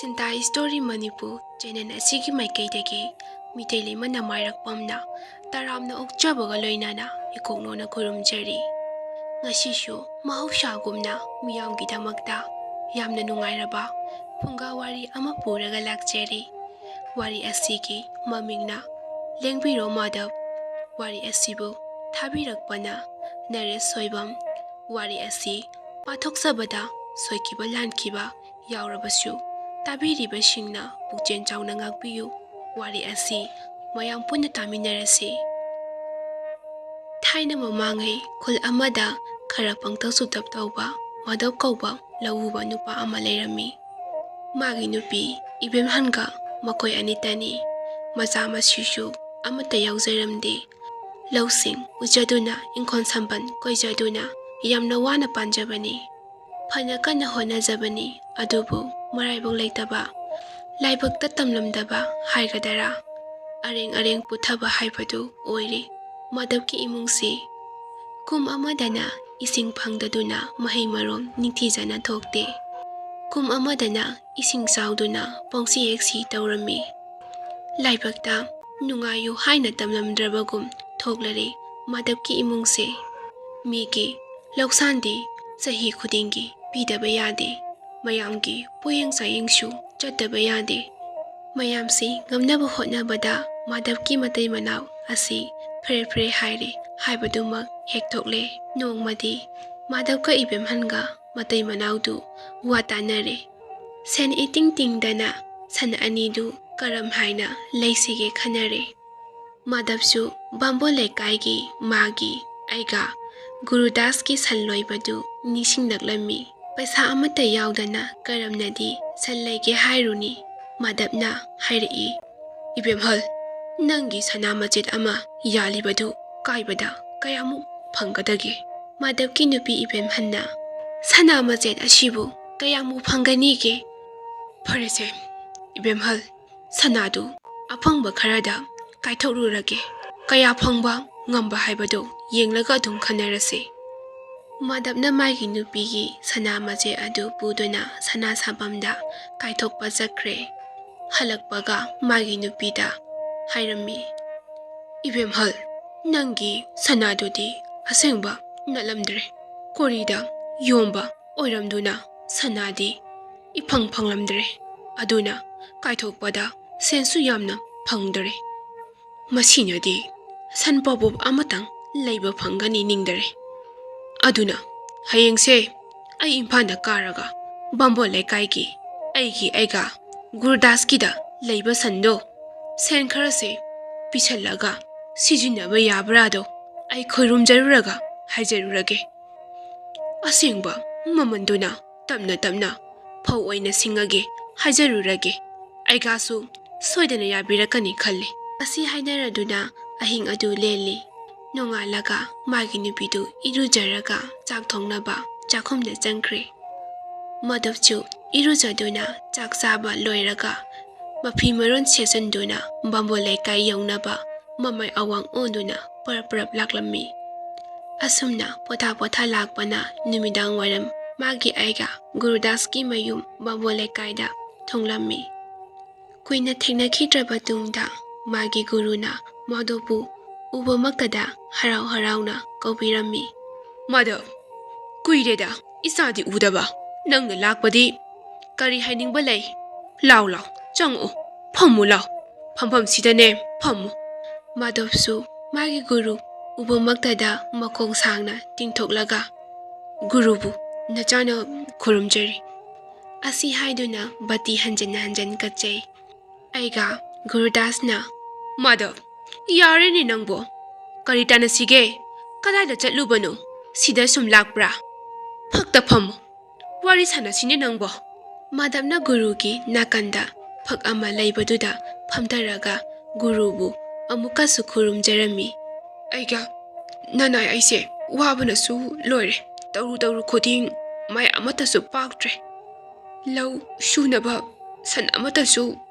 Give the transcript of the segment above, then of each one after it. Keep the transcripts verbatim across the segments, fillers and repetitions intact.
ꯁꯤꯟꯇꯥ story Manipur channel ꯑꯁꯤꯒꯤ ꯃꯥꯏꯀꯩꯗꯒꯤ ꯃꯤꯇꯩ ꯂꯩꯃ ꯅꯃꯥꯏꯔꯛꯄꯝꯅ ꯇꯔꯥꯝꯅ ꯑꯣꯛꯆꯕꯒ ꯂꯣꯏꯅꯅ ꯏꯀꯣꯛꯅꯣꯅ ꯈꯨꯔꯨꯝꯖꯔꯤ꯫ ꯉꯁꯤꯁꯨ ꯃꯍꯧꯁꯥꯒꯨꯝꯅ ꯃꯤꯌꯥꯝꯒꯤꯗꯃꯛꯇ ꯌꯥꯝꯅ ꯅꯨꯡꯉꯥꯏꯔꯕ ꯐꯨꯡꯒꯥ ꯋꯥꯔꯤ ꯑꯃ ꯄꯨꯔꯒ ꯂꯥꯛꯆꯔꯤ꯫ ꯋꯥꯔꯤ ꯑꯁꯤꯒꯤ ꯃꯃꯤꯡꯅ ꯂꯦꯡꯕꯤꯔꯣ ꯃꯥꯙꯕ꯫ ꯋꯥꯔꯤ ꯑꯁꯤꯕꯨ ꯊꯥꯕꯤꯔꯛꯄꯅ ꯅꯔꯦꯁ ꯁꯣꯏꯕꯝ꯫ ꯋꯥꯔꯤ ꯑꯁꯤ ꯄꯥꯊꯣꯛꯆꯕꯗ ꯁꯣꯏꯈꯤꯕ ꯂꯥꯟꯈꯤꯕ ꯌꯥꯎꯔꯕꯁꯨ ꯇꯥꯕꯤꯔꯤꯕꯁꯤꯡꯅ ꯄꯨꯛꯆꯦꯜ ꯆꯥꯎꯅ ꯉꯥꯛꯄꯤꯌꯨ꯫ ꯋꯥꯔꯤ ꯑꯁꯤ ꯃꯌꯥꯝ ꯄꯨꯟꯅ ꯇꯥꯃꯤꯟꯅꯔꯁꯤ꯫ ꯊꯥꯏꯅ ꯃꯃꯥꯡꯉꯩ ꯈꯨꯜ ꯑꯃꯗ ꯈꯔ ꯄꯪꯇꯧ ꯆꯨꯇꯞ ꯇꯧꯕ ꯃꯥꯙꯕ ꯀꯧꯕ ꯂꯧꯎꯕ ꯅꯨꯄꯥ ꯑꯃ ꯂꯩꯔꯝꯃꯤ꯫ ꯃꯥꯒꯤ ꯅꯨꯄꯤ ꯏꯕꯦꯝꯍꯟꯒ ꯃꯈꯣꯏ ꯑꯅꯤꯇꯅꯤ꯫ ꯃꯆꯥ ꯃꯁꯨꯁꯨ ꯑꯃꯠꯇ ꯌꯥꯎꯖꯔꯝꯗꯦ꯫ ꯂꯧꯁꯤꯡ ꯎꯖꯗꯨꯅ ꯏꯪꯈꯣꯜ ꯁꯝꯕꯜ ꯀꯣꯏꯖꯗꯨꯅ ꯌꯥꯝꯅ ꯋꯥꯅ ꯄꯥꯟꯖꯕꯅꯤ꯫ ꯐꯅ ꯀꯟꯅ ꯍꯣꯠꯅꯖꯕꯅꯤ, ꯑꯗꯨꯕꯨ ꯃꯔꯥꯏꯕꯛ ꯂꯩꯇꯕ, ꯂꯥꯏꯕꯛꯇ ꯇꯝꯂꯝꯗꯕ ꯍꯥꯏꯒꯗꯔꯥ, ꯑꯔꯦꯡ ꯑꯔꯦꯡ ꯄꯨꯊꯕ ꯍꯥꯏꯕꯗꯨ ꯑꯣꯏꯔꯦ ꯃꯥꯙꯕꯀꯤ ꯏꯃꯨꯡꯁꯤ꯫ ꯀꯨꯝ ꯑꯃꯗꯅ ꯏꯁꯤꯡ ꯐꯪꯗꯗꯨꯅ ꯃꯍꯩ ꯃꯔꯣꯡ ꯅꯤꯡꯊꯤꯖꯅ ꯊꯣꯛꯇꯦ꯫ ꯀꯨꯝ ꯑꯃꯗꯅ ꯏꯁꯤꯡ ꯆꯥꯎꯗꯨꯅ ꯄꯪꯁꯤ ꯍꯦꯛ ꯁꯤ ꯇꯧꯔꯝꯃꯤ꯫ ꯂꯥꯏꯕꯛꯇ ꯅꯨꯡꯉꯥꯏꯌꯨ ꯍꯥꯏꯅ ꯇꯝꯂꯝꯗ꯭ꯔꯕꯒꯨꯝ ꯊꯣꯛꯂꯔꯦ ꯃꯥꯙꯕꯀꯤ ꯏꯃꯨꯡꯁꯦ꯫ ꯃꯤꯒꯤ ꯂꯧꯁꯥꯟꯗꯤ ꯆꯍꯤ ꯈꯨꯗꯤꯡꯒꯤ ꯄꯤꯗꯕ ꯌꯥꯗꯦ꯫ ꯃꯌꯥꯝꯒꯤ ꯄꯣꯌꯦꯡ ꯆꯥꯌꯦꯡꯁꯨ ꯆꯠꯇꯕ ꯌꯥꯗꯦ꯫ ꯃꯌꯥꯝꯁꯤ ꯉꯝꯅꯕ ꯍꯣꯠꯅꯕꯗ ꯃꯥꯙꯕꯀꯤ ꯃꯇꯩ ꯃꯅꯥꯎ ꯑꯁꯤ ꯐ꯭ꯔꯦ ꯐ꯭ꯔꯦ ꯍꯥꯏꯔꯦ ꯍꯥꯏꯕꯗꯨꯃꯛ ꯍꯦꯛ ꯊꯣꯛꯂꯦ꯫ ꯅꯣꯡꯃꯗꯤ ꯃꯥꯙꯕꯀ ꯏꯕꯦꯝꯍꯟꯒ ꯃꯇꯩ ꯃꯅꯥꯎꯗꯨ ꯋꯥ ꯇꯥꯅꯔꯦ꯫ ꯁꯟ ꯏꯇꯤꯡ ꯇꯤꯡꯗꯅ ꯁꯟ ꯑꯅꯤꯗꯨ ꯀꯔꯝ ꯍꯥꯏꯅ ꯂꯩꯁꯤꯒꯦ ꯈꯟꯅꯔꯦ꯫ ꯃꯥꯙꯕꯁꯨ ꯕꯥꯝꯕꯣꯟ ꯂꯩꯀꯥꯏꯒꯤ ꯃꯥꯒꯤ ꯑꯩꯒ ꯒꯨꯔꯨꯗꯥꯁꯀꯤ ꯁꯟ ꯂꯣꯏꯕꯗꯨ ꯅꯤꯡꯁꯤꯡꯂꯛꯂꯝꯃꯤ꯫ ꯄꯩꯁꯥ ꯑꯃꯠꯇ ꯌꯥꯎꯗꯅ ꯀꯔꯝꯅꯗꯤ ꯁꯟ ꯂꯩꯒꯦ ꯍꯥꯏꯔꯨꯅꯤ? ꯃꯥꯙꯕꯅ ꯍꯥꯏꯔꯛꯏ, "ꯏꯕꯦꯝꯍꯜ, ꯅꯪꯒꯤ ꯁꯅꯥ ꯃꯆꯦꯠ ꯑꯃ ꯌꯥꯜꯂꯤꯕꯗꯨ ꯀꯥꯏꯕꯗ ꯀꯌꯥꯃꯨꯛ ꯐꯪꯒꯗꯒꯦ?" ꯃꯥꯙꯕꯀꯤ ꯅꯨꯄꯤ ꯏꯕꯦꯝꯍꯟꯅ, "ꯁꯅꯥ ꯃꯆꯦꯠ ꯑꯁꯤꯕꯨ ꯀꯌꯥꯃꯨꯛ ꯐꯪꯒꯅꯤꯒꯦ?" "ꯐꯔꯦꯁꯦ, ꯏꯕꯦꯝꯍꯜ, ꯁꯅꯥꯗꯨ ꯑꯐꯪꯕ ꯈꯔꯗ ꯀꯥꯏꯊꯣꯛꯂꯨꯔꯒꯦ꯫ ꯀꯌꯥ ꯐꯪꯕ ꯉꯝꯕ ꯍꯥꯏꯕꯗꯨ ꯌꯦꯡꯂꯒ ꯑꯗꯨꯝ ꯈꯟꯅꯔꯁꯤ꯫ ꯃꯥꯙꯕꯅ ꯃꯥꯒꯤ ꯅꯨꯄꯤꯒꯤ ꯁꯅꯥ ꯃꯆꯦꯠ ꯑꯗꯨ ꯄꯨꯗꯨꯅ ꯁꯅꯥ ꯁꯥꯐꯝꯗ ꯀꯥꯏꯊꯣꯛꯄ ꯆꯠꯈ꯭ꯔꯦ꯫ ꯍꯜꯂꯛꯄꯒ ꯃꯥꯒꯤ ꯅꯨꯄꯤꯗ ꯍꯥꯏꯔꯝꯃꯤ, "ꯏꯕꯦꯝꯍꯜ, ꯅꯪꯒꯤ ꯁꯅꯥꯗꯨꯗꯤ ꯑꯁꯦꯡꯕ ꯅꯠꯂꯝꯗ꯭ꯔꯦ꯫ ꯀꯣꯔꯤꯗ ꯌꯣꯟꯕ ꯑꯣꯏꯔꯝꯗꯨꯅ ꯁꯅꯥꯗꯤ ꯏꯐꯪ ꯐꯪꯂꯝꯗ꯭ꯔꯦ꯫ ꯑꯗꯨꯅ ꯀꯥꯏꯊꯣꯛꯄꯗ ꯁꯦꯟꯁꯨ ꯌꯥꯝꯅ ꯐꯪꯗꯔꯦ꯫ ꯃꯁꯤꯅꯗꯤ ꯁꯟ ꯄꯣꯕꯣꯞ ꯑꯃꯇꯪ ꯂꯩꯕ ꯐꯪꯒꯅꯤ ꯅꯤꯡꯗꯔꯦ꯫ ꯑꯗꯨꯅ ꯍꯌꯦꯡꯁꯦ ꯑꯩ ꯏꯝꯐꯥꯜꯗ ꯀꯥꯔꯒ ꯕꯥꯝꯕꯣꯟ ꯂꯩꯀꯥꯏꯒꯤ ꯑꯩꯒꯤ ꯑꯩꯒꯥ ꯒꯨꯔꯨꯗꯥꯁꯀꯤꯗ ꯂꯩꯕ ꯁꯟꯗꯣ ꯁꯦꯟ ꯈꯔꯁꯦ ꯄꯤꯁꯜꯂꯒ ꯁꯤꯖꯤꯟꯅꯕ ꯌꯥꯕ꯭ꯔꯥꯗꯣ ꯑꯩ ꯈꯣꯏꯔꯨꯝꯖꯔꯨꯔꯒ ꯍꯥꯏꯖꯔꯨꯔꯒꯦ꯫ ꯑꯁꯦꯡꯕ ꯃꯃꯟꯗꯨꯅ ꯇꯞꯅ ꯇꯞꯅ ꯐꯧ ꯑꯣꯏꯅ ꯁꯤꯡꯉꯒꯦ ꯍꯥꯏꯖꯔꯨꯔꯒꯦ꯫ ꯑꯩꯒꯥꯁꯨ ꯁꯣꯏꯗꯅ ꯌꯥꯕꯤꯔꯛꯀꯅꯤ ꯈꯜꯂꯤ꯫" ꯑꯁꯤ ꯍꯥꯏꯅꯔꯗꯨꯅ ꯑꯍꯤꯡ ꯑꯗꯨ ꯂꯦꯜꯂꯤ꯫ ꯅꯣꯡꯉꯥꯜꯂꯒ ꯃꯥꯒꯤ ꯅꯨꯄꯤꯗꯨ ꯏꯔꯨꯖꯔꯒ ꯆꯥꯛ ꯊꯣꯡꯅꯕ ꯆꯥꯛꯈꯨꯝꯗ ꯆꯪꯈ꯭ꯔꯦ꯫ ꯃꯥꯙꯕꯁꯨ ꯏꯔꯨꯖꯗꯨꯅ ꯆꯥꯛ ꯆꯥꯕ ꯂꯣꯏꯔꯒ ꯃꯐꯤ ꯃꯔꯣꯟ ꯁꯦꯠꯆꯟꯗꯨꯅ ꯕꯥꯝꯕꯣꯟ ꯂꯩꯀꯥꯏ ꯌꯧꯅꯕ ꯃꯃꯥꯏ ꯑꯋꯥꯡ ꯑꯣꯟꯗꯨꯅ ꯄꯔꯞ ꯄꯔꯞ ꯂꯥꯛꯂꯝꯃꯤ꯫ ꯑꯁꯨꯝꯅ ꯄꯣꯊꯥ ꯄꯣꯊꯥ ꯂꯥꯛꯄꯅ ꯅꯨꯃꯤꯗꯥꯡ ꯋꯥꯏꯔꯝ ꯃꯥꯒꯤ ꯑꯩꯒꯥ ꯒꯨꯔꯨꯗꯥꯁꯀꯤ ꯃꯌꯨꯝ ꯕꯥꯝꯕꯣꯟ ꯂꯩꯀꯥꯏꯗ ꯊꯨꯡꯂꯝꯃꯤ꯫ ꯀꯨꯏꯅ ꯊꯦꯡꯅꯈꯤꯗ꯭ꯔꯕ ꯇꯨꯡꯗ ꯃꯥꯒꯤ ꯒꯨꯔꯨꯅ ꯃꯥꯙꯕꯄꯨ ꯎꯕꯃꯛꯇꯗ ꯍꯔꯥꯎ ꯍꯔꯥꯎꯅ ꯀꯧꯕꯤꯔꯝꯃꯤ꯫ "ꯃꯥꯙꯕ, ꯀꯨꯏꯔꯦꯗ ꯏꯆꯥꯗꯤ ꯎꯗꯕ꯫ ꯅꯪꯅ ꯂꯥꯛꯄꯗꯤ ꯀꯔꯤ ꯍꯥꯏꯅꯤꯡꯕ ꯂꯩ? ꯂꯥꯎ ꯂꯥꯎ, ꯆꯪꯉꯛꯑꯣ, ꯐꯝꯃꯨ ꯂꯥꯎ꯫ ꯐꯝꯐꯝꯁꯤꯗꯅꯦ ꯐꯝꯃꯨ꯫" ꯃꯥꯙꯕꯁꯨ ꯃꯥꯒꯤ ꯒꯨꯔꯨ ꯎꯕꯃꯛꯇꯗ ꯃꯈꯣꯡ ꯁꯥꯡꯅ ꯇꯤꯡꯊꯣꯛꯂꯒ, "ꯒꯨꯔꯨꯕꯨ ꯅꯆꯥꯅ ꯈꯨꯔꯨꯝꯖꯔꯤ" ꯑꯁꯤ ꯍꯥꯏꯗꯨꯅ ꯕꯥꯇꯤ ꯍꯟꯖꯤꯟ ꯍꯟꯖꯤꯟ ꯀꯠꯆꯩ꯫ ꯑꯩꯒꯥ ꯒꯨꯔꯨꯗꯥꯁꯅ, "ꯃꯥꯙꯕ, ꯌꯥꯔꯦꯅꯦ ꯅꯪꯕꯣ꯫ ꯀꯔꯤ ꯇꯥꯟꯅꯁꯤꯒꯦ? ꯀꯗꯥꯏꯗ ꯆꯠꯂꯨꯕꯅꯣ? ꯁꯤꯗ ꯁꯨꯝ ꯂꯥꯛꯄ꯭ꯔꯥ? ꯐꯛꯇ ꯐꯝꯃꯨ꯫ ꯋꯥꯔꯤ ꯁꯥꯟꯅꯁꯤꯅꯦ ꯅꯪꯕꯣ꯫" ꯃꯥꯙꯕꯅ ꯒꯨꯔꯨꯒꯤ ꯅꯥꯀꯟꯗ ꯐꯛ ꯑꯃ ꯂꯩꯕꯗꯨꯗ ꯐꯝꯊꯔꯒ ꯒꯨꯔꯨꯕꯨ ꯑꯃꯨꯛꯀꯁꯨ ꯈꯨꯔꯨꯝꯖꯔꯝꯃꯤ꯫ "ꯑꯩꯒꯥ ꯅꯅꯥꯏ ꯑꯩꯁꯦ ꯋꯥꯕꯅꯁꯨ ꯂꯣꯏꯔꯦ꯫ ꯇꯧꯔꯨ ꯇꯧꯔꯨ ꯈꯨꯗꯤꯡ ꯃꯥꯏ ꯑꯃꯠꯇꯁꯨ ꯄꯥꯛꯇ꯭ꯔꯦ꯫ ꯂꯧ ꯁꯨꯅꯕ ꯁꯟ ꯑꯃꯠꯇꯁꯨ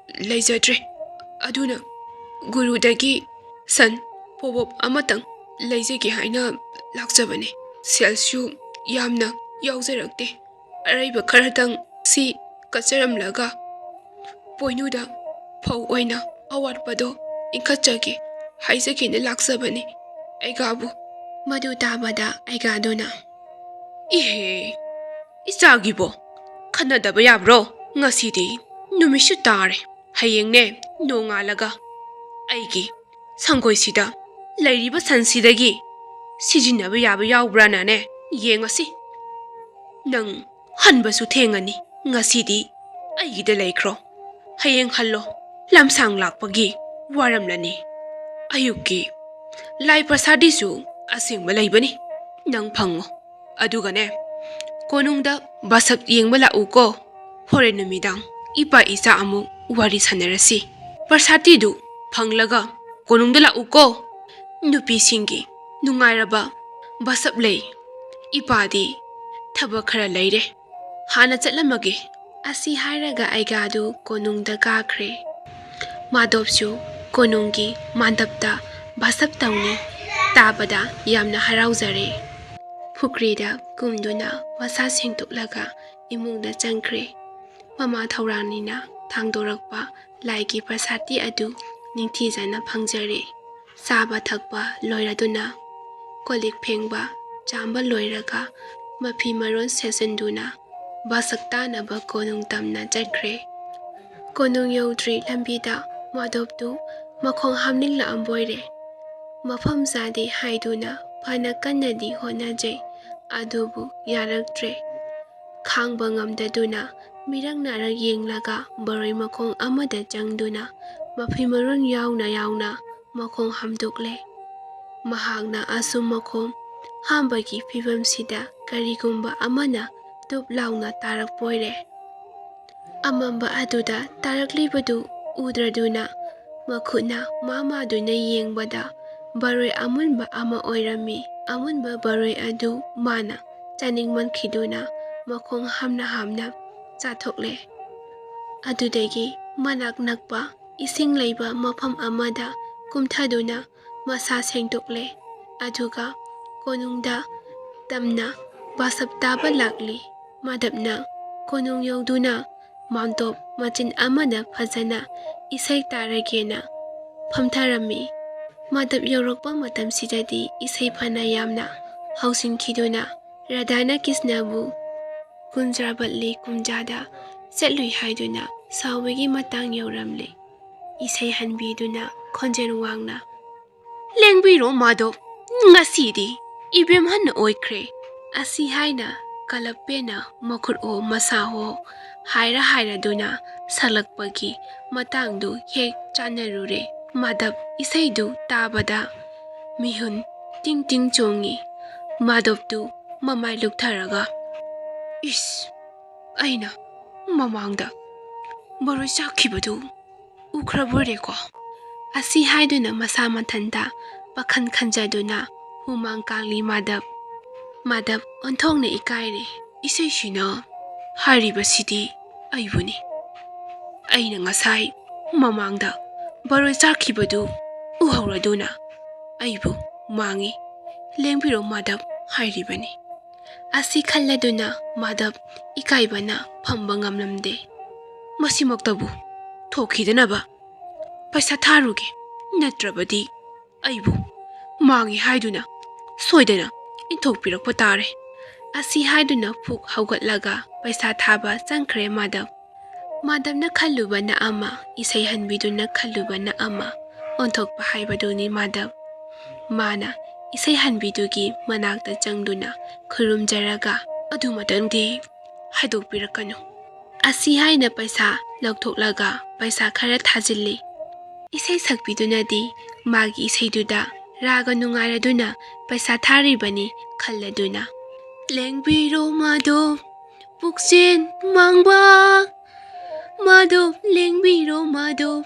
ꯂꯩꯖꯗ꯭ꯔꯦ꯫ ꯑꯗꯨꯅ ꯒꯨꯔꯨꯗꯒꯤ ꯁꯟ ꯄꯣꯕꯣꯞ ꯑꯃꯇꯪ ꯂꯩꯖꯒꯦ ꯍꯥꯏꯅ ꯂꯥꯛꯆꯕꯅꯦ꯫ ꯁꯦꯜꯁꯨ ꯌꯥꯝꯅ ꯌꯥꯎꯖꯔꯛꯇꯦ꯫ ꯑꯔꯩꯕ ꯈꯔꯗꯪ ꯁꯤ ꯀꯠꯆꯔꯝꯂꯒ ꯄꯣꯏꯅꯨꯗ ꯐꯧ ꯑꯣꯏꯅ ꯑꯋꯥꯠꯄꯗꯣ ꯏꯟꯈꯠꯆꯒꯦ ꯍꯥꯏꯖꯒꯦꯅ ꯂꯥꯛꯆꯕꯅꯤ ꯑꯩꯒꯥꯕꯨ꯫ ꯃꯗꯨ ꯇꯥꯕꯗ ꯑꯩꯒꯥꯗꯨꯅ, "ꯏꯍꯦ, ꯏꯆꯥꯒꯤꯕꯣ, ꯈꯟꯅꯗꯕ ꯌꯥꯕ꯭ꯔꯣ? ꯉꯁꯤꯗꯤ ꯅꯨꯃꯤꯠꯁꯨ ꯇꯥꯔꯦ꯫ ꯍꯌꯦꯡꯅꯦ, ꯅꯣꯡꯉꯥꯜꯂꯒ ꯑꯩꯒꯤ ꯁꯪꯒꯣꯏꯁꯤꯗ ꯂꯩꯔꯤꯕ ꯁꯟꯁꯤꯗꯒꯤ ꯁꯤꯖꯤꯟꯅꯕ ꯌꯥꯕ ꯌꯥꯎꯕ꯭ꯔꯥꯅꯅꯦ ꯌꯦꯡꯉꯁꯤ꯫ ꯅꯪ ꯍꯟꯕꯁꯨ ꯊꯦꯡꯉꯅꯤ꯫ ꯉꯁꯤꯗꯤ ꯑꯩꯒꯤꯗ ꯂꯩꯈ꯭ꯔꯣ꯫ ꯍꯌꯦꯡ ꯍꯜꯂꯣ꯫ ꯂꯝꯁꯥꯡ ꯂꯥꯛꯄꯒꯤ ꯋꯥꯔꯝꯂꯅꯤ꯫ ꯑꯌꯨꯛꯀꯤ ꯂꯥꯏ ꯄ꯭ꯔꯁꯥꯗꯤꯁꯨ ꯑꯁꯦꯡꯕ ꯂꯩꯕꯅꯤ꯫ ꯅꯪ ꯐꯪꯉꯣ꯫ ꯑꯗꯨꯒꯅꯦ, ꯀꯣꯅꯨꯡꯗ ꯕꯥꯁꯛ ꯌꯦꯡꯕ ꯂꯥꯛꯎꯀꯣ꯫ ꯍꯣꯔꯦꯟ ꯅꯨꯃꯤꯗꯥꯡ ꯏꯄꯥ ꯏꯆꯥ ꯑꯃꯨꯛ ꯋꯥꯔꯤ ꯁꯥꯟꯅꯔꯁꯤ꯫ ꯄ꯭ꯔꯁꯥꯗꯤꯗꯨ ꯐꯪꯂꯒ ꯀꯣꯅꯨꯡꯗ ꯂꯥꯛꯎꯀꯣ꯫ ꯅꯨꯄꯤꯁꯤꯡꯒꯤ ꯅꯨꯡꯉꯥꯏꯔꯕ ꯕꯥꯁꯛ ꯂꯩ꯫ ꯏꯄꯥꯗꯤ ꯊꯕꯛ ꯈꯔ ꯂꯩꯔꯦ꯫ ꯍꯥꯟꯅ ꯆꯠꯂꯝꯃꯒꯦ꯫" ꯑꯁꯤ ꯍꯥꯏꯔꯒ ꯑꯩꯒꯥꯗꯨ ꯀꯣꯅꯨꯡꯗ ꯀꯥꯈ꯭ꯔꯦ꯫ ꯃꯥꯙꯕꯁꯨ ꯀꯣꯅꯨꯡꯒꯤ ꯃꯥꯟꯗꯞꯇ ꯕꯥꯁꯛ ꯇꯧꯅꯤ ꯇꯥꯕꯗ ꯌꯥꯝꯅ ꯍꯔꯥꯎꯖꯔꯦ꯫ ꯄꯨꯈ꯭ꯔꯤꯗ ꯀꯨꯝꯗꯨꯅ ꯃꯁꯥ ꯁꯦꯡꯗꯣꯛꯂꯒ ꯏꯃꯨꯡꯗ ꯆꯪꯈ꯭ꯔꯦ꯫ ꯃꯃꯥ ꯊꯧꯔꯥꯡꯅꯤꯅ ꯊꯥꯡꯗꯣꯔꯛꯄ ꯂꯥꯏꯒꯤ ꯄ꯭ꯔꯁꯥꯗꯤ ꯑꯗꯨ ꯅꯤꯡꯊꯤꯖꯅ ꯐꯪꯖꯔꯦ꯫ ꯆꯥꯕ ꯊꯛꯄ ꯂꯣꯏꯔꯗꯨꯅ, ꯀꯣꯜ ꯂꯤꯛ ꯐꯦꯡꯕ ꯆꯥꯝꯕ ꯂꯣꯏꯔꯒ, ꯃꯐꯤ ꯃꯔꯣꯟ ꯁꯦꯠꯆꯤꯟꯗꯨꯅ ꯕꯥꯁꯛ ꯇꯥꯅꯕ ꯀꯣꯅꯨꯡ ꯇꯝꯅ ꯆꯠꯈ꯭ꯔꯦ꯫ ꯀꯣꯅꯨꯡ ꯌꯧꯗ꯭ꯔꯤ ꯂꯝꯕꯤꯗ ꯃꯥꯙꯕꯇꯨ ꯃꯈꯣꯡ ꯍꯥꯝꯅꯤꯡꯂꯛꯑꯝꯕꯣꯏꯔꯦ꯫ ꯃꯐꯝ ꯆꯥꯗꯦ ꯍꯥꯏꯗꯨꯅ ꯐꯅ ꯀꯟꯅꯗꯤ ꯍꯣꯠꯅꯖꯩ, ꯑꯗꯨꯕꯨ ꯌꯥꯔꯛꯇ꯭ꯔꯦ꯫ ꯈꯥꯡꯕ ꯉꯝꯗꯗꯨꯅ ꯃꯤꯔꯛ ꯅꯥꯔꯛ ꯌꯦꯡꯂꯒ ꯕꯔꯣꯏ ꯃꯈꯣꯡ ꯑꯃꯗ ꯆꯪꯗꯨꯅ ꯃꯐꯤ ꯃꯔꯣꯟ ꯌꯥꯎꯅ ꯌꯥꯎꯅ ꯃꯈꯣꯡ ꯍꯥꯝꯗꯣꯛꯂꯦ꯫ ꯃꯍꯥꯛꯅ ꯑꯁꯨꯝ ꯃꯈꯣꯡ ꯍꯥꯝꯕꯒꯤ ꯐꯤꯕꯝꯁꯤꯗ ꯀꯔꯤꯒꯨꯝꯕ ꯑꯃꯅ ꯇꯨꯞ ꯂꯥꯎꯅ ꯇꯥꯔꯛꯄꯣꯏꯔꯦ꯫ ꯑꯃꯝꯕ ꯑꯗꯨꯗ ꯇꯥꯔꯛꯂꯤꯕꯗꯨ ꯎꯗ꯭ꯔꯗꯨꯅ ꯃꯈꯨꯠꯅ ꯃꯥ ꯃꯥꯗꯨꯅ ꯌꯦꯡꯕꯗ ꯕꯔꯣꯏ ꯑꯃꯨꯟꯕ ꯑꯃ ꯑꯣꯏꯔꯝꯃꯤ꯫ ꯑꯃꯨꯟꯕ ꯕꯔꯣꯏ ꯑꯗꯨ ꯃꯥꯅ ꯆꯥꯅꯤꯡꯃꯟꯈꯤꯗꯨꯅ ꯃꯈꯣꯡ ꯍꯥꯝꯅ ꯍꯥꯝꯅ ꯆꯥꯊꯣꯛꯂꯦ꯫ ꯑꯗꯨꯗꯒꯤ ꯃꯅꯥꯛ ꯅꯛꯄ ꯏꯁꯤꯡ ꯂꯩꯕ ꯃꯐꯝ ꯑꯃꯗ ꯀꯨꯝꯊꯗꯨꯅ ꯃꯁꯥ ꯁꯦꯡꯗꯣꯛꯂꯦ꯫ ꯑꯗꯨꯒ ꯀꯣꯅꯨꯡꯗ ꯇꯝꯅ ꯕꯥꯁꯞ ꯇꯥꯕ ꯂꯥꯛꯂꯤ꯫ ꯃꯥꯙꯕꯅ ꯀꯣꯅꯨꯡ ꯌꯧꯗꯨꯅ ꯃꯥꯝꯇꯣꯞ ꯃꯆꯤꯟ ꯑꯃꯗ ꯐꯖꯅ ꯏꯁꯩ ꯇꯥꯔꯒꯦꯅ ꯐꯝꯊꯔꯝꯃꯤ꯫ ꯃꯥꯙꯕ ꯌꯧꯔꯛꯄ ꯃꯇꯝꯁꯤꯗꯗꯤ ꯏꯁꯩ ꯐꯅ ꯌꯥꯝꯅ ꯍꯧꯁꯤꯟꯈꯤꯗꯨꯅ ꯔꯥꯙꯥꯅ ꯀ꯭ꯔꯤꯁꯅꯕꯨ ꯀꯨꯟꯖ꯭ꯔꯥꯕꯠꯂꯤ ꯀꯨꯝꯖꯥꯗ ꯆꯠꯂꯨꯏ ꯍꯥꯏꯗꯨꯅ ꯁꯥꯎꯕꯒꯤ ꯃꯇꯥꯡ ꯌꯧꯔꯝꯂꯦ꯫ ꯏꯁꯩ ꯍꯟꯕꯤꯗꯨꯅ ꯈꯣꯟꯖꯦꯜ ꯋꯥꯡꯅ, "ꯂꯦꯡꯕꯤꯔꯣ ꯃꯥꯙꯕ, ꯉꯁꯤꯗꯤ ꯏꯕꯦꯝꯍꯟꯅ ꯑꯣꯏꯈ꯭ꯔꯦ" ꯑꯁꯤ ꯍꯥꯏꯅ ꯀꯂꯞꯄꯦꯅ ꯃꯈꯨꯠ ꯍꯣ ꯃꯁꯥ ꯍꯣ ꯍꯥꯏꯔ ꯍꯥꯏꯔꯗꯨꯅ ꯁꯛꯂꯛꯄꯒꯤ ꯃꯇꯥꯡꯗꯨ ꯍꯦꯛ ꯆꯥꯟꯅꯔꯨꯔꯦ꯫ ꯃꯥꯙꯕ ꯏꯁꯩꯗꯨ ꯇꯥꯕꯗ ꯃꯤꯍꯨꯟ ꯇꯤꯡ ꯇꯤꯡ ꯆꯣꯡꯉꯤ꯫ ꯃꯥꯙꯕꯇꯨ ꯃꯃꯥꯏ ꯂꯨꯛꯊꯔꯒ, "ꯏꯁ, ꯑꯩꯅ ꯃꯃꯥꯡꯗ ꯕꯣꯔꯣꯏ ꯆꯥꯈꯤꯕꯗꯨ ꯎꯈ꯭ꯔꯕꯣꯔꯦꯀꯣ?" ꯑꯁꯤ ꯍꯥꯏꯗꯨꯅ ꯃꯁꯥ ꯃꯊꯟꯇ ꯄꯥꯈꯟ ꯈꯟꯖꯗꯨꯅ ꯍꯨꯃꯥꯡ ꯀꯥꯡꯂꯤ ꯃꯥꯙꯕ꯫ ꯃꯥꯙꯕ ꯑꯣꯟꯊꯣꯛꯅ ꯏꯀꯥꯏꯔꯦ꯫ "ꯏꯁꯩꯁꯤꯅ ꯍꯥꯏꯔꯤꯕꯁꯤꯗꯤ ꯑꯩꯕꯨꯅꯤ꯫ ꯑꯩꯅ ꯉꯁꯥꯏ ꯃꯃꯥꯡꯗ ꯕꯣꯔꯣꯏ ꯆꯥꯈꯤꯕꯗꯨ ꯎꯍꯧꯔꯗꯨꯅ ꯑꯩꯕꯨ ꯃꯥꯡꯉꯤ꯫ ꯂꯦꯡꯕꯤꯔꯣ ꯃꯥꯙꯕ ꯍꯥꯏꯔꯤꯕꯅꯤ" ꯑꯁꯤ ꯈꯜꯂꯗꯨꯅ ꯃꯥꯙꯕ ꯏꯀꯥꯏꯕꯅ ꯐꯝꯕ ꯉꯝꯂꯝꯗꯦ꯫ "ꯃꯁꯤꯃꯛꯇꯕꯨ ꯊꯣꯛꯈꯤꯗꯅꯕ ꯄꯩꯁꯥ ꯊꯥꯔꯨꯒꯦ, ꯅꯠꯇ꯭ꯔꯕꯗꯤ ꯑꯩꯕꯨ ꯃꯥꯡꯉꯤ ꯍꯥꯏꯗꯨꯅ ꯁꯣꯏꯗꯅ ꯏꯟꯊꯣꯛꯄꯤꯔꯛꯄ ꯇꯥꯔꯦ" ꯑꯁꯤ ꯍꯥꯏꯗꯨꯅ ꯐꯨꯛ ꯍꯧꯒꯠꯂꯒ ꯄꯩꯁꯥ ꯊꯥꯕ ꯆꯪꯈ꯭ꯔꯦ ꯃꯥꯙꯕ꯫ ꯃꯥꯙꯕꯅ ꯈꯜꯂꯨꯕꯅ ꯑꯃ, ꯏꯁꯩ ꯍꯟꯕꯤꯗꯨꯅ ꯈꯜꯂꯨꯕꯅ ꯑꯃ, ꯑꯣꯟꯊꯣꯛꯄ ꯍꯥꯏꯕꯗꯨꯅꯤ ꯃꯥꯙꯕ꯫ ꯃꯥꯅ ꯏꯁꯩ ꯍꯟꯕꯤꯗꯨꯒꯤ ꯃꯅꯥꯛꯇ ꯆꯪꯗꯨꯅ ꯈꯨꯔꯨꯝꯖꯔꯒ, "ꯑꯗꯨꯃꯇꯪꯗꯤ ꯍꯥꯏꯗꯣꯛꯄꯤꯔꯛꯀꯅꯨ" ꯑꯁꯤ ꯍꯥꯏꯅ ꯄꯩꯁꯥ ꯂꯧꯊꯣꯛꯂꯒ ꯄꯩꯁꯥ ꯈꯔ ꯊꯥꯖꯤꯜꯂꯤ꯫ ꯏꯁꯩ ꯁꯛꯄꯤꯗꯨꯅꯗꯤ ꯃꯥꯒꯤ ꯏꯁꯩꯗꯨꯗ ꯔꯥꯒ ꯅꯨꯡꯉꯥꯏꯔꯗꯨꯅ ꯄꯩꯁꯥ ꯊꯥꯔꯤꯕꯅꯤ ꯈꯜꯂꯗꯨꯅ, "ꯂꯦꯡꯕꯤꯔꯣ ꯃꯥꯙꯕ, ꯄꯨꯛꯆꯦꯟ ꯃꯥꯡꯕ, ꯃꯥꯙꯕ, ꯂꯦꯡꯕꯤꯔꯣ ꯃꯥꯙꯕ,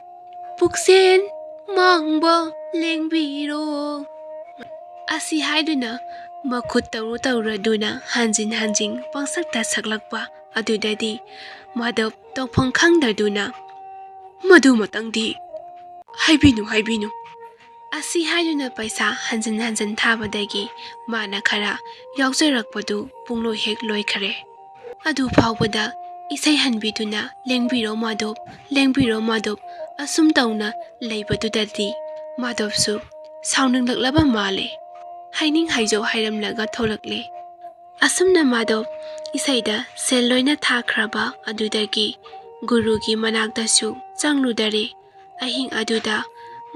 ꯄꯨꯛꯆꯦꯟ ꯃꯥꯡꯕ, ꯂꯦꯡꯕꯤꯔꯣ" ꯑꯁꯤ ꯍꯥꯏꯗꯨꯅ ꯃꯈꯨꯠ ꯇꯧꯔꯨ ꯇꯧꯔꯗꯨꯅ ꯍꯟꯖꯤꯟ ꯍꯟꯖꯤꯟ ꯄꯪꯁꯛꯇ ꯁꯛꯂꯛꯄ ꯑꯗꯨꯗꯗꯤ ꯃꯥꯙꯕ ꯇꯧꯐꯝ ꯈꯪꯗꯗꯨꯅ, "ꯃꯗꯨꯃꯇꯪꯗꯤ ꯍꯥꯏꯕꯤꯅꯨ, ꯍꯥꯏꯕꯤꯅꯨ" ꯑꯁꯤ ꯍꯥꯏꯗꯨꯅ ꯄꯩꯁꯥ ꯍꯟꯖꯤꯟ ꯍꯟꯖꯤꯟ ꯊꯥꯕꯗꯒꯤ ꯃꯥꯅ ꯈꯔ ꯌꯥꯎꯖꯔꯛꯄꯗꯨ ꯄꯨꯡꯂꯣꯏ ꯍꯦꯛ ꯂꯣꯏꯈ꯭ꯔꯦ꯫ ꯑꯗꯨ ꯐꯥꯎꯕꯗ ꯏꯁꯩ ꯍꯟꯕꯤꯗꯨꯅ "ꯂꯦꯡꯕꯤꯔꯣ ꯃꯥꯙꯣꯞ, ꯂꯦꯡꯕꯤꯔꯣ ꯃꯥꯙꯣꯞ" ꯑꯁꯨꯝ ꯇꯧꯅ ꯂꯩꯕꯗꯨꯗꯗꯤ ꯃꯥꯙꯣꯞꯁꯨ ꯁꯥꯎꯅꯤꯡꯂꯛꯂꯕ ꯃꯥꯜꯂꯦ꯫ ꯍꯥꯏꯅꯤꯡ ꯍꯥꯏꯖꯧ ꯍꯥꯏꯔꯝꯂꯒ ꯊꯣꯛꯂꯛꯂꯦ꯫ ꯑꯁꯨꯝꯅ ꯃꯥꯙꯣꯞ ꯏꯁꯩꯗ ꯁꯦꯜ ꯂꯣꯏꯅ ꯊꯥꯈ꯭ꯔꯕ ꯑꯗꯨꯗꯒꯤ ꯒꯨꯔꯨꯒꯤ ꯃꯅꯥꯛꯇꯁꯨ ꯆꯪꯂꯨꯗꯔꯦ꯫ ꯑꯍꯤꯡ ꯑꯗꯨꯗ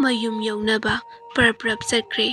ꯃꯌꯨꯝ ꯌꯧꯅꯕ ꯄ꯭ꯔꯞ ꯄ꯭ꯔꯞ ꯆꯠꯈ꯭ꯔꯦ꯫